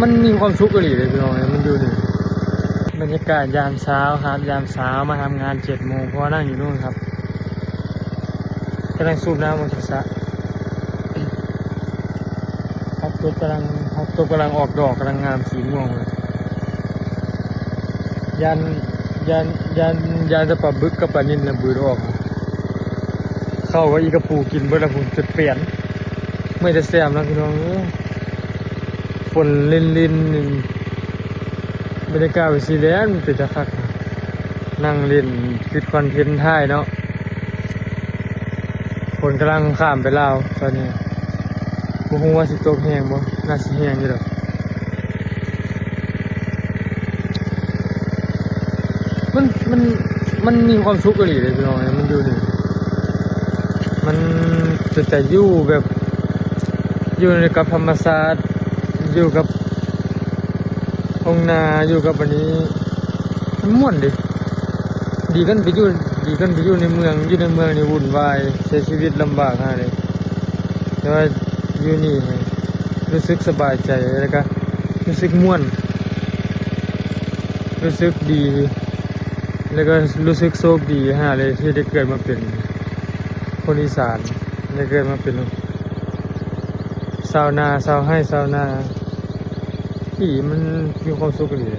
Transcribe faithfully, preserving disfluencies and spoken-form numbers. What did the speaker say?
มันมีความสุขอีหลีเลยพี่น้อง มันอยู่นี่ บรรยากาศยามเช้าครับ ยามเช้ามาทำงานเจ็ดโมง เพราะว่านั่งอยู่นู่นครับ กำลังสูบน้ำออกจากสระ ผักตบกำลัง ผักตบกำลังออกดอก กำลังงามสีม่วงเลย ยัน ยัน ยัน ยันจะปลาบึกกับปลานิลนะบืดออก เข้าก็อีกกระปูกินเบิดละพุ้น จุดเปลี่ยน เมื่อยแต่แซมแล้วพี่น้องเอ้ย ฝนลินลินนี่ บรรยากาศเป็นสีแดงมันเป็นตาคักนะ นั่งเล่นคิดคอนเทนต์ถ่ายเนาะ ฝนกำลังข้ามไปลาวตอนนี้ บ่ฮู้ว่าสิตกแฮงบ่ น่าสิแฮงอยู่ดอก มัน มัน มันมีความสุขอีหลีเลยพี่น้อง มันอยู่นี่ มันจะ จะอยู่แบบ อยู่กับธรรมชาติ อยู่กับทุ่งนา อยู่กับอันนี้ มันม่วนดิ ดีกันไปอยู่ ดีกันไปอยู่ในเมือง อยู่ในเมืองนี่วุ่นวาย ใช้ชีวิตลำบากขนาดนี้ แต่ว่าอยู่นี่รู้สึกสบายใจ แล้วก็รู้สึกม่วน รู้สึกดี แล้วก็รู้สึกโชคดีขนาดเลยที่ได้เกิดมาเป็นคนอีสาน ได้เกิดมาเป็นชาวนา ชาวไร่ ชาวนา อีหลีมันมีความสุขอีหลี